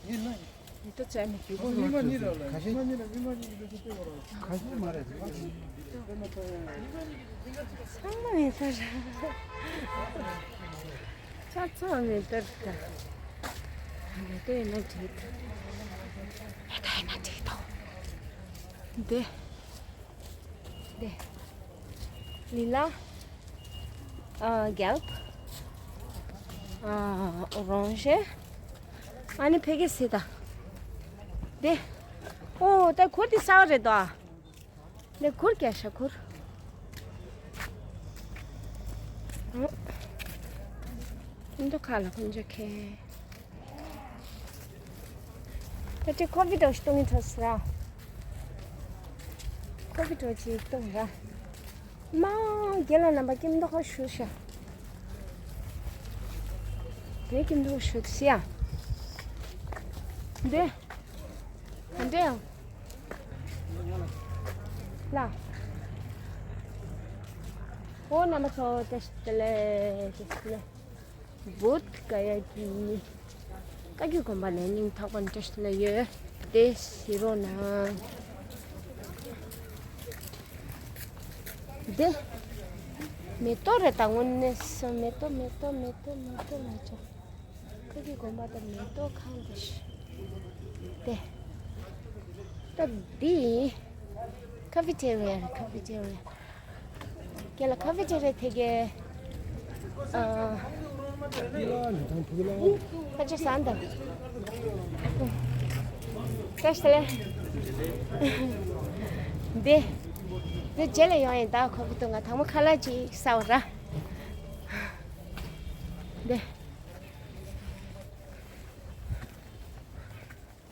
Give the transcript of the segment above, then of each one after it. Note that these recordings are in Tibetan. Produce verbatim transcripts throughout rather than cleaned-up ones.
མེ་ཏོག་བཙལ་ནས་རྒྱུག་གོ་མ། ཁ་ཤས། ཁ་ཤས་མ་རེད། ཚང་མ་མེ་ཏོག་རེད། ཆ་ཚང་མེ་ཏོག་རེད། མེ་ཏོག་ཡིན་ན་འགྲིག་མེ་ཏོག་ཡིན་ན་འགྲིག་འདུག་འདི། འདི། ལི་ལ། ཨ། གྷེལཔ། ཨ། ཨོ་རེན་ཇི། ཨ་ནི་ཕ་གི་སི་ད། འདི། ཨོ། ད་གུར་འདི་གསར་པ་རེད་དོ། འདི་གུར་རྒྱག་ཤག་གུར། ཨོ། འདི་ཁ་ལ་ཁོང་ཅག་ཁེ། ད་ཅི་ཁོ་བི་ཌིའོ་ཞིག་གཏོང་གི་འགྲོ་ཟེར་ར། ཁོ་བི་ཌིའོ་ཅིག་གཏོང་ར། མ། རྒན་ལགས་རྣམ་པ་སྐྱིད་མདོག་ཁ་བཞུགས་ཤག་དེ་སྐྱིད་མདོག་བཞུགས་ཤག་འདི། ག་འདྲ་ཡང་། ལ། ཨོ་རྣམ་པ་ཚོ་བཀྲ་ཤིས་བདེ་ལེགས། བཀྲ་ཤིས་བདེ་ལེགས། བོད་ཀ་ཡ་གི་བཀའ་བརྒྱུད་དགོན་པ་ནས་སྙིང་ཐག་པ་ནས་བཀྲ་ཤིས་བདེ་ལེགས་ཡོད། དེ་གཟིགས་རོགས་གནང་། དེ་མེ་ཏོག་རེད་ད། དངོས་གནས་སུ་མེ་ཏོག་མེ་ཏོག་མེ་ཏོག་མེ་ཏོག་མེ་ཏོག་བཀའ་བརྒྱུད་དགོན་པ་དང་མེ་ཏོག་ཁང་དེ་ཤི། དེ། ད་འདི་ཁ་ཕི་ཊེ་རི་ཡ་རེད། ཁ་ཕི་ཊེ་རི་ཡ། རྒན་ལགས་ཁ་ཕི་ཊེ་རི་ཡ་ཐད་ཀའི། ཨ། ཁ་ཆེ་ཟ་འདི། བཀྲ་ཤིས་བདེ་ལེགས། འདི། འདི་རྗེས་ལ་ཡོང་ཡིན་ད། ཁོ་བོ་དུ་ང་དང་པོ་ཁ་ལག་ཅིག་ཟ་བ་ར། འདི།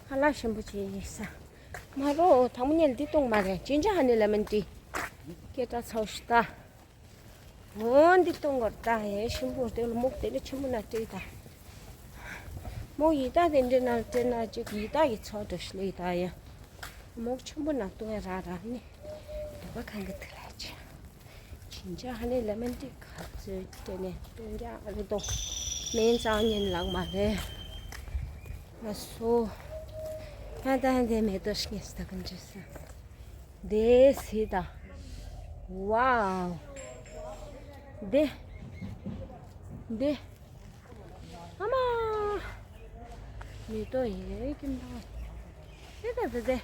ཁ་ལག་ཞིམ་པོ་ཅིག་ཟ། མ་རོ། དང་པོ་ཉལ་འདི་བཏུང་མ་རེད། ཇིན་ཇར་ཧ་ནི་ལེ་མོན་ཊི། སྐད་གྲགས་ཚ་བོ་ཞིག་ད། འོ་འདི་བཏུང་དགོས་ད། ཧེ་ཞིམ་པོ་དེ་ལ་མུག་དེ་འདྲ་ཆེན་པོ་ན་སྤྲད་ད། མུག་ཡི་དྭགས་དེ་འདྲ་ན་སྤྲད་ན་ཅིག་ཡི་དྭགས་ཀྱི་ཚོགས་འདྲ་ཞིག་ལས་ད་ཡ། མུག་ཆེན་པོ་ན་བཏུང་ཡ་རག་རག་ནི། འདུག་པ་གང་གི་དུ་ལ་ཅི། ཇིན་ཇར་ཧ་ནི་ལེ་མོན་ཊི་ག་ཚོད་སྤྲད་ནས་སྟོན་རྒྱག་རེད་དོ། སྨན་རྩ་ཉན་ལག་མ་རེད། ལ་སོ། ཧ་ད་ཧ་འདི་མེ་ཏོག་ཤིང་ས་ཀུན་ཅི་ས། འདི་སི་ད། ཝའོ། འདི། འདི། ཨ་མ། མེ་ཏོག་ཡེ་ཀིམ་ད། འདི་ད་འདི་འདི།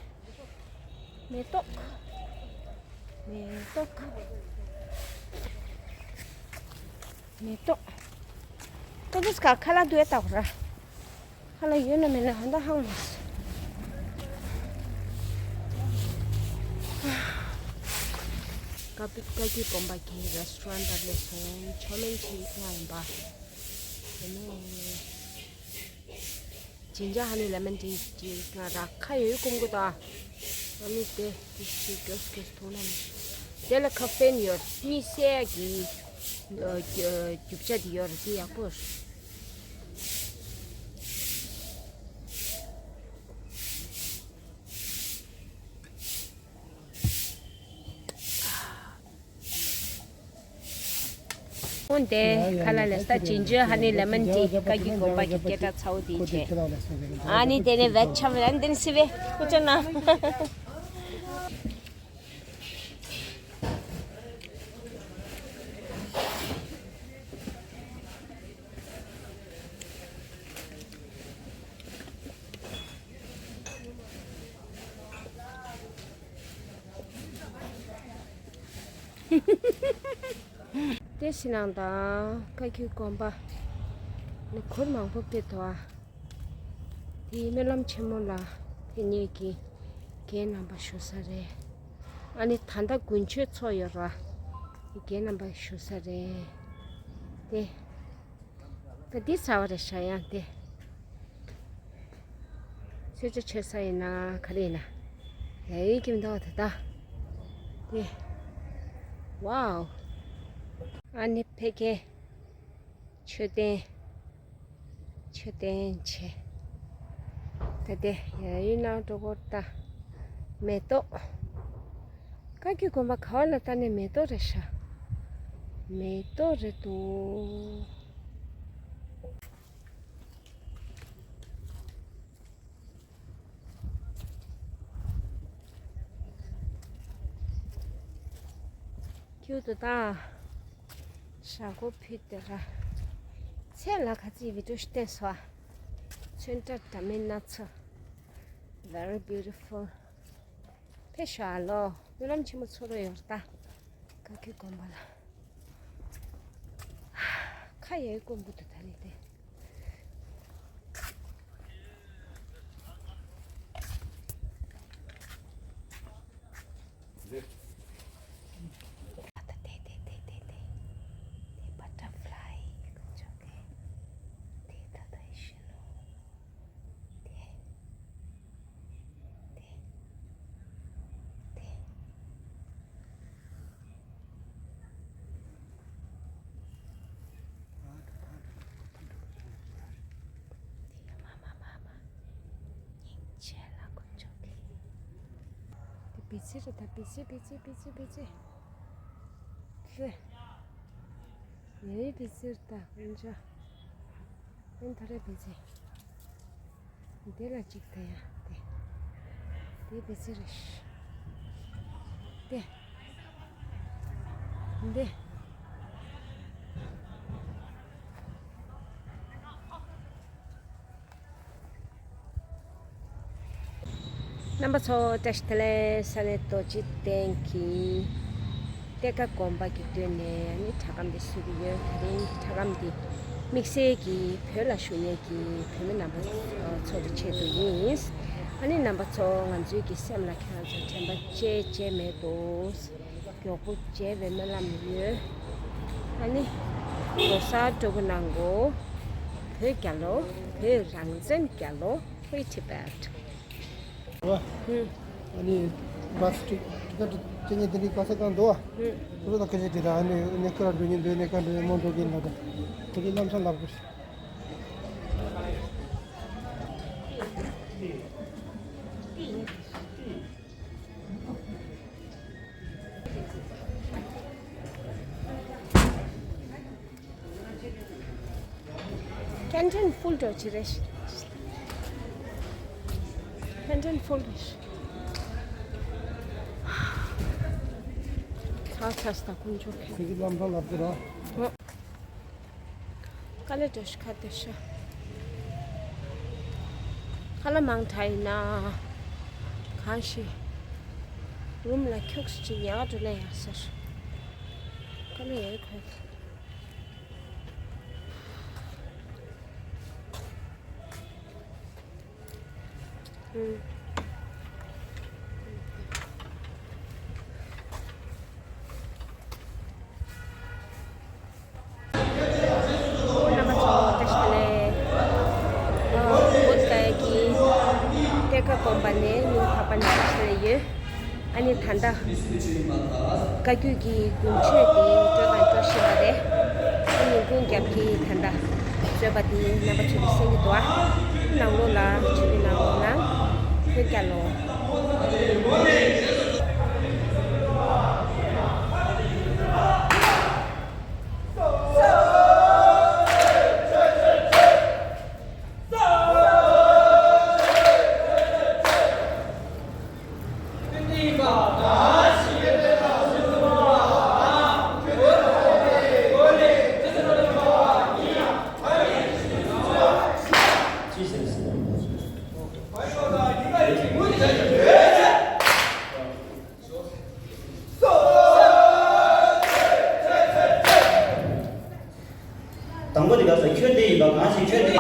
མེ་ཏོག་མེ་ཏོག་མེ་ཏོག་ཏོ་ཏོ་སྐ་ཁ་ལག་དུ་ཡ་ཏག་ར། ཁ་ལག་ཡོད་ན་མེད་ན་ཧ་ད་ཧང་མ་སོང་། ཀ་པི་ཀ་ཀི་གོམ་པ་གི་རེ་སི་ཊོ་རན་ཊ་ལ་སོང་། ཆོ་མིན་ཆི་ང་ཡིན་པ། དེ་ནས། ཇིན་ཇར་ཧ་ནི་ལེ་མོན་ཊི་ཅིག་ང་རག་ཁ་ཡོད་ཀུམ་གུ་ད། ཨ་ནི་དེ་དེ་ཞིག་གོས་གོས་ཐུང་ན་མི་ཤེས། དེ་ལ་ཁ་ཕེན་ཡོད། གཉིད་སད་ཀྱི་རྒྱུ་ཆ་དེ་ཡོད་རེད། དེ་ཡག་པོ་རེད། འོན་ཏེ་ཁ་ལ་ལས་ད་ཇིན་ཇར་ཧ་ནི་ལེ་མོན་ཊི་ཀ་ཀི་གོམ་པ་གི་སྐད་གྲགས་ཚ་བོ་དེ་བྱས། ཨ་ནི་དེ་ནས་བེད་ཆམ་རན་དེན་སི་བེ་ཀུ་ཅོ་ན། ཏེ་ཤི་ནང་དང་བཀའ་བརྒྱུད་དགོན་པ་ནི་གུར་མང་པོ་ཕེབས་ཐོག་ཨ། དེའི་སྨོན་ལམ་ཆེན་མོ་ལ་དེ་ཉིད་ཀྱི་རྒན་རྣམ་པ་བཞུགས་ས་རེད། ཨ་ནི་ད་ལྟ་དགུན་ཆོས་ཚོགས་ཡོད་ར། རྒན་རྣམ་པ་བཞུགས་ས་རེད། ཏེ། ད་འདི་ཟ་བ་རེད་ཤག་ཡང་དེ། གསོལ་ཇ་མཆོད་ས་ཡིན་ན་ག་རེ་ཡིན་ན། ཡ་ཡི་ཀྱི་མི་འདུག་ད་ད། དེ། ཝའོ། ཨ་ནི་ཕ་གི་མཆོད་རྟེན། མཆོད་རྟེན་བྱས། ད་དེ་ཡ་ཡི་ནང་འགྲོ་གོ་ད། མེ་ཏོག་བཀའ་བརྒྱུད་དགོན་པ་ག་བ་ལ་ལྟ་ནས་མེ་ཏོག་རེད་ཤག་མེ་ཏོག་རེད་འདུག་ཁྱེད་དུ་དང་། ཞྭ་སྒོ་ཕུད་དེ་ར། ཚེ་ལ་ཁ་ཚིག་བི་ཏོ་ཤི་ཏན་སོ། ཚོན་ཁྲ་འདྲ་མིན་སྣ་ཚོགས། Very beautiful. ཕེ་ཤ་ལོ། སྨོན་ལམ་ཆེན་མོ་ཚོ་རོ་ཡོར་ད། ཀ་ཁུ་དགོན་པ་ལ། ཁ་ཡའི་དཀོན་པོ་དུ་ད་ནི་ཏེ། ད་ད་དེ་དེ་དེ་དེ་དེ། དེ་བ་ཊར་ཕ་ལའི་ཀུན་ཆོག་གི། དེ་ད་ད་ཤི་ནོ། དེ། དེ། དེ། དེ་ཡ་མ་མ་མ་མ། སྙིང་རྗེ་ལ་དཀོན་མཆོག་གིས། དེ་བི་ཙི་རེད་ད། བི་ཙི་བི་ཙི་བི་ཙི་བི་ཙི། ལེ། ངའི་བི་ཙི་རེད་ད་དཀོན་མཆོག་ཨན་ཐ་རེ་བི་ཙི། འདི་ལ་གཅིག་ད་ཡ། འདི། འདི་བི་ཙི་རེད། འདི། འདི། རྣམ་པ་ཚོ་བཀྲ་ཤིས་བདེ་ལེགས། ས་གནས་རྡོ་རྗེ་གདན་གྱི་གཏེར་ཁ་དགོན་པ་གི་མདུན་ནས་ཨ་ནི་སྒྲ་སྒམ་འདི་བཟོས་ཀྱི་ཡོད། དེ་རིང་གི་སྒྲ་སྒམ་འདི་དམིགས་བསལ་གྱི་བོད་ལ་བཞུགས་མཁན་གྱི་བོད་མི་རྣམ་པ་ཚོ་གི་ཆེད་དུ་ཡིན། ཨ་ནི་རྣམ་པ་ཚོ་ང་ཚོའི་གི་སེམས་ལ་ཁྱེད་རང་ཚོ་དྲན་པ་བརྗེད་བརྗེད་མེད་དུ་མགྱོགས་པོ་མཇལ་བའི་སྨོན་ལམ་ཡོད། ཨ་ནི་ལོ་གསར་སྤྲོ་པོ་གནང་གོ། བོད་རྒྱལ་ལོ། བོད་རང་བཙན་རྒྱལ་ལོ། Free Tibet། ཨ་ནི་བཱས་ཊི་ཀེ་ཊི་ཅི་ཉིད་དེ་འདྲའི་ག་ས་གང་འདུག་ཨ། དེ་ཚོ་དང་སྐད་ཆ་དྲིས་དང་། ཨ་ནི་གནས་སྐོར་འགྲོ་མཁན་འདུག་གནས་སྐོར་འགྲོ་མཁན་མང་དྲགས་ཀྱི་ལབ་དང་། དེ་གི་ལམ་སང་ལབ་དགོས། Canteen full འགྲོ་ཅི་རེད། Canteen full རེད། ཚ་ཚ་ས་དཀོན་མཆོག་གི། ཁྱེད་ཀྱི་ལམ་སང་ལབ་དགོས་ར། ཨོ། དཀའ་ལས་འགྲོ་ཤི་ཁ་འདོད་ཤ། ཁ་ལ་མང་དྲགས་ཡིན་ན། གང་ཞིག་རུམ་ལ་ཁྱུགས་ཅིག་ཉལ་འགྲོ་ལེ་ཡག་ཟེར། དཀའ་ལས་ཡོད་ཁོས། ཨུམ། རྣམ་པ་ཚོ་བཀྲ་ཤིས་བདེ་ལེགས། ཨ། བོད་ཀྱི་གཏེར་ཁ་དགོན་པ་ནས་སྙིང་ཐག་པ་ནས་བཀྲ་ཤིས་བདེ་ལེགས་ཡོད། ཨ་ནི་ད་ལྟ་བཀའ་བརྒྱུད་ཀྱི་དགུན་ཆོས་དེ་འགྲོ་དང་འགྲོ་བཞིན་པ་རེད། ཨ་ནི་ཀུན་རྒྱབ་ཀྱིས་ད་ལྟ་བཟོས་པ་དེ་རྣམ་པ་ཚོས་གསན་གྱི་འདུག་ཨ། ནང་ལོགས་ལ་ཆུ་བི་ནང་ལོགས་ལ་བོད་རྒྱལ་ལོ། དང་པོ་དེ་ག་ས་ཁྱོད་དེ་ཡིན་པ་གང་ཞིག་ཁྱོད་དེ།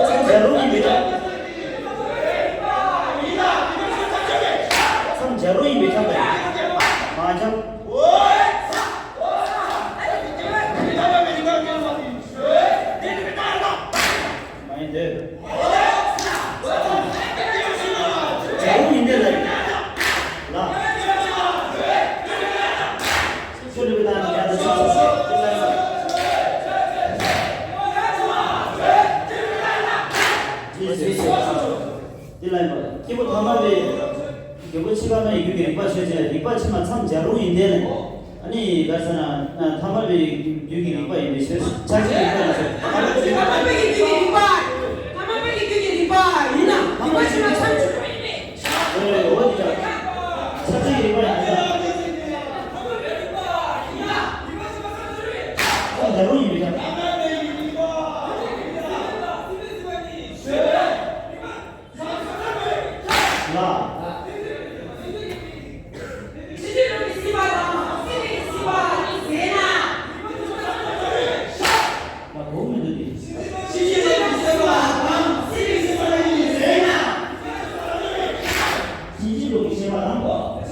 མཚམས་སྦྱར་རུང་ཡིན་པས་ཁྱབ། མཚམས་སྦྱར་རུང་ཡིན་པས་ཁྱབ། མཚམས་སྦྱར་རུང་ཡིན་པས་ཁྱབ་པ་ཡིན། མ་ཁྱབ། མ་ཡིན་ཏེ། ཐ་མལ་པའི་རྒྱལ་པོ་ཕྱི་པ་མའི་རྒྱུད་ཀྱི་རིག་པ་ཆོས་ཅན། རིག་པ་ཕྱི་མ་མཚམས་སྦྱར་རུང་ཡིན་ཏེ། ཨ་ནི་ག་ཟེར་ན་ཐ་མལ་པའི་རྒྱུད་ཀྱི་རིག་པ་ཡིན་པའི་ཕྱིར། ཆགས་ཆགས་རིག་པ་ཡིན་ཕྱིར། ཐ་མལ་པའི་རྒྱུད་ཀྱི་རིག་པ། ཐ་མལ་པའི་རྒྱུད་ཀྱི་རིག་པ་ཡིན་ན་རིག་པ་ཕྱི་མ་མཚམས་སྦྱར་རུང་ཡིན་པའི་ཕྱིར། འོ་འོ་དེ་ཆགས་ཆགས་རིག་པ་ཡིན་ན། མཚམས་སྦྱར་རུང་ཡིན་པའི་ཕྱིར། ལ། ལ་གོ་མི་འདུག་སྟེ། ཕྱིན་ཅི་ལོག་གི་ཤེས་པ་དང་།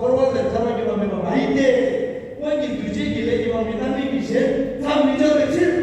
འཁོར་བ་ལས་ཐར་པ་སྐྱེ་བ་མེད་པ་མ་ཡིན་ཏེ། སྔོན་གྱི་འདུས་བྱས་ཀྱི་ལས་ཀྱིས་སྤངས་པའི་རྣམ་སྨིན་གྱི་གཞན་མཚམས་མི་སྦྱར་བའི་ཕྱིར།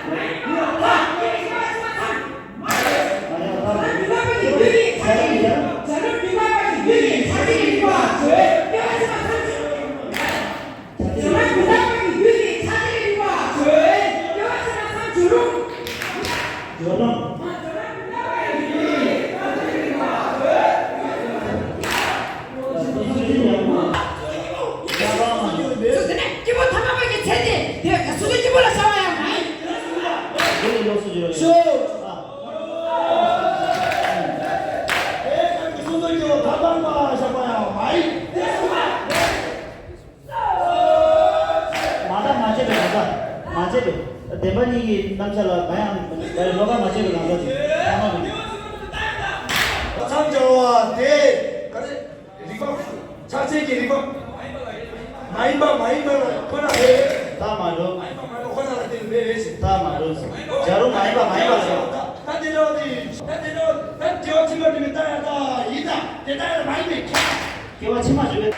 སྐྱིད་པོ་ཐ་མ་པ་གི་ཚེ་དེ་དེ་སོ་སོ་སྐྱིད་པོ་ལ་བྱ་བ་ཡང་མ་ཡིན། ཞོ། ཨེ་ཁ་གི་སོ་སོ་སྐྱིད་པོ་ཐ་མ་པ་བྱ་བ་ཡང་མ་ཡིན། མ་བརྟགས་མ་དཔྱད་པའི་གང་ཟག་མ་དཔྱད་པའི་བདེན་པ་གཉིས་ཀྱི་རྣམ་གཞག་ལ་གང་ཡང་བློ་ཁ་མ་བྱས་པའི་གང་ཟག་ཅིག་ཐ་མ་མིན། མཚམས་སྦྱར་བ་དེ་ག་རེ། རིགས་པ། ཕྱག་ཆེན་གྱི་རིགས་པ། མ་ཡིན་པ་མ་ཡིན་པ་ཁོ་ན་རེད། ད་མ་འགྲོ། མ་ཡིན་པ་མ་ཡིན་པ་ཁོ་ན་ལ་བརྟེན་པའི་རེད་ཟེར། ད་མ་འགྲོ་ཟེར། བྱ་རུང་མ་ཡིན་པ་མ་ཡིན་པ་ལ་ཡང་། ད་དེ་འདྲ་བ་དེ། ད་དེ་འདྲ་བ་ད་སྐྱེ་བ་ཕྱི་མ་འགྲོ་བའི་རྟགས་ཡང་ད་ཡིན་ད་དེ་ལྟར་མ་ཡིན་པའི་ཁྱད། སྐྱེ་བ་ཕྱི་མ་འགྲོ་བའི།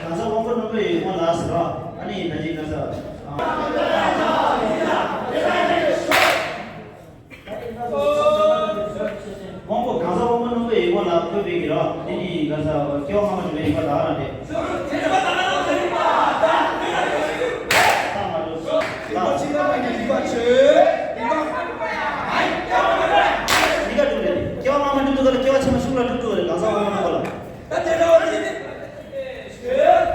གང་ཟག་དབང་པོ་རྣོན་པོ་ཡི་སྔོན་ལ་ཟེར་བ། ཨ་ནི་ད་ཅི་གང་ཟག་དབང་པོ་གང་ཟག་དབང་པོ་རྣོན་པོ་ཡི་སྔོན་ལ་འཁོད་པའི་གི་ར། དེ་ནི་གང་ཟག་སྐྱེ་བ་སྔ་མ་བྱུང་བའི་ཡིན་པ་དག་རང་རེད། ད་མ་འགྲོ། ད། ཕྱི་མ་གི་རིགས་པ་ཆོས། རིགས་པ། གཉིས་ཀ་སྒྲུབ་རེད། སྐྱེ་བ་སྔ་མ་སྒྲུབ་དུས་སྐབས་ལ་སྐྱེ་བ་ཕྱི་མ་གཞུང་ལ་སྒྲུབ་འགྲོ་བ་རེད། གང་ཟག་དབང་པོ་རྣོན་པོ་ལ། ད་དེ་འདྲ་བ་རེད། ལ། ལ།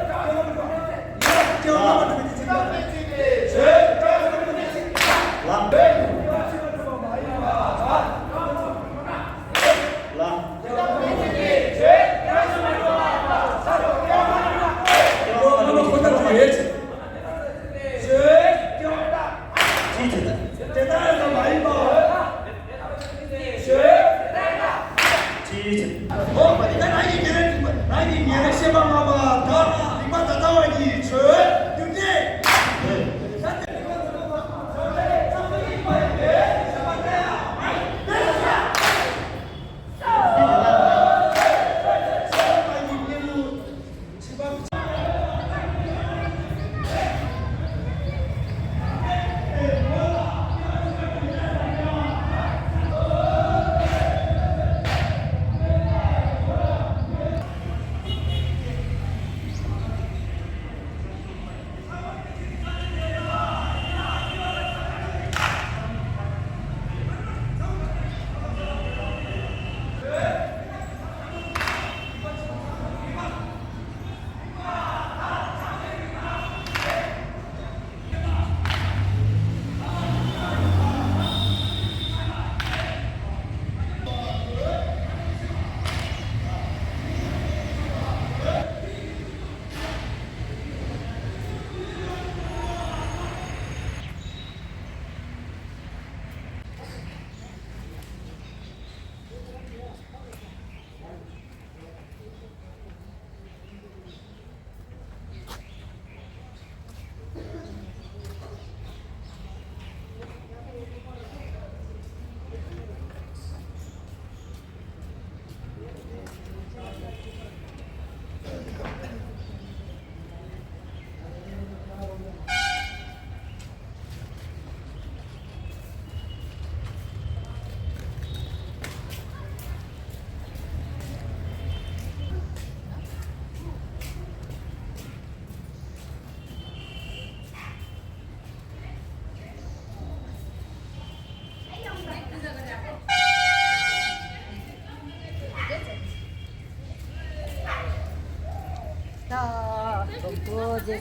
བཀའ་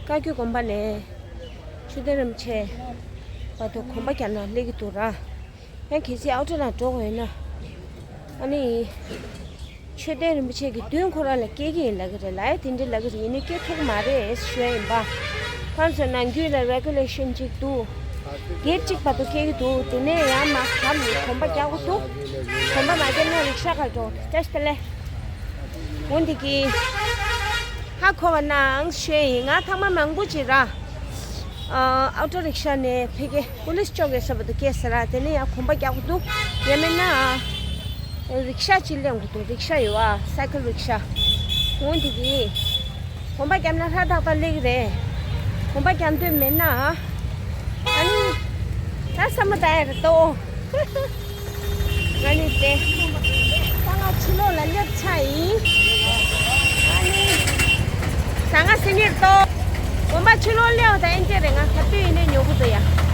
བརྒྱུད་དགོན་པ་ནས་ཆོས་སྡེ་རིན་པོ་ཆེ་བར་དུ་གོམ་པ་རྒྱབ་ན་སླེབས་ཀྱི་འདུག་ར། ཡང་གལ་སྲིད་ཨའུ་ཊར་ལ་འགྲོ་དགོས་ཡོད་ན། ཨ་ནི། ཆོས་སྡེ་རིན་པོ་ཆེ་གི་མདུན་ཁོ་རང་ལ་སྐྱེལ་གྱི་ཡིན་ལབ་ཀྱི་རེད། ལབ་ཡ་དེ་འདྲ་ལབ་ཀྱི་རེད། ཡིན་ནའི་སྐྱེལ་ཐུབ་ཀྱི་མ་རེད་ཞུ་ཡ་ཡིན་པ། ཁོང་ཚོ་ནང་ཁུལ་ལ་རེ་གུ་ལེ་ཤན་ཅིག་འདུག་སྒེར་གཅིག་བར་དུ་སྐྱེལ་གྱི་འདུག་དེ་ནས་ཡང་མ་གམ་ནས་གོམ་པ་རྒྱག་དགོས་འདུག་གོམ་པ་མ་རྒྱབ་ན་རིག་ཤ་ག་འགྲོ་བཀྲ་ཤིས་བདེ་ལེགས། འོ་འདི་གི་ཧ་གོ་བ་ནང་ཞུ་ཡ་ཡིན། ང་ཐེངས་མ་མང་པོ་ཅིག་ར། ཨ་ཨའུ་ཊོ་རིག་ཤ་ནས་ཕ་གི་པུ་ལིས་ཅོག་གི་ས་བར་དུ་སྐྱེལ་ཟེར་ར། དེ་ནས་ཡང་གོམ་པ་རྒྱག་དགོས་འདུག་ཡང་མིན་ན་རིག་ཤ་ཅིག་ལེན་དགོས་འདུག་རིག་ཤ་ཡོད་ཨ། སའི་ཀལ་རིག་ཤ། འོ་འདི་གི་གོམ་པ་བརྒྱབ་ན་ཧྲ་ཏག་ཏག་སླེབས་ཀྱི་རེད། གོམ་པ་རྒྱག་འདོད་མེད་ན་ཨ་ནི་ད་བསམ་བློ་བཏང་ཡ་རེད་ཏོ། ང་ནི་དེ་ད་ང་ཕྱི་ལོགས་ལ་སླེབས་ཚར་ཡིན། ང་ནི་ཟ་ང་སི་ནིར་ཏོ། གོམ་པ་ཕྱི་ལོགས་སླེབས་ད་ཨེན་ཅེ་རེད། ང་ག་དུས་ཡིན་ནའི་ཉོ་གི་འདུག་ཡ།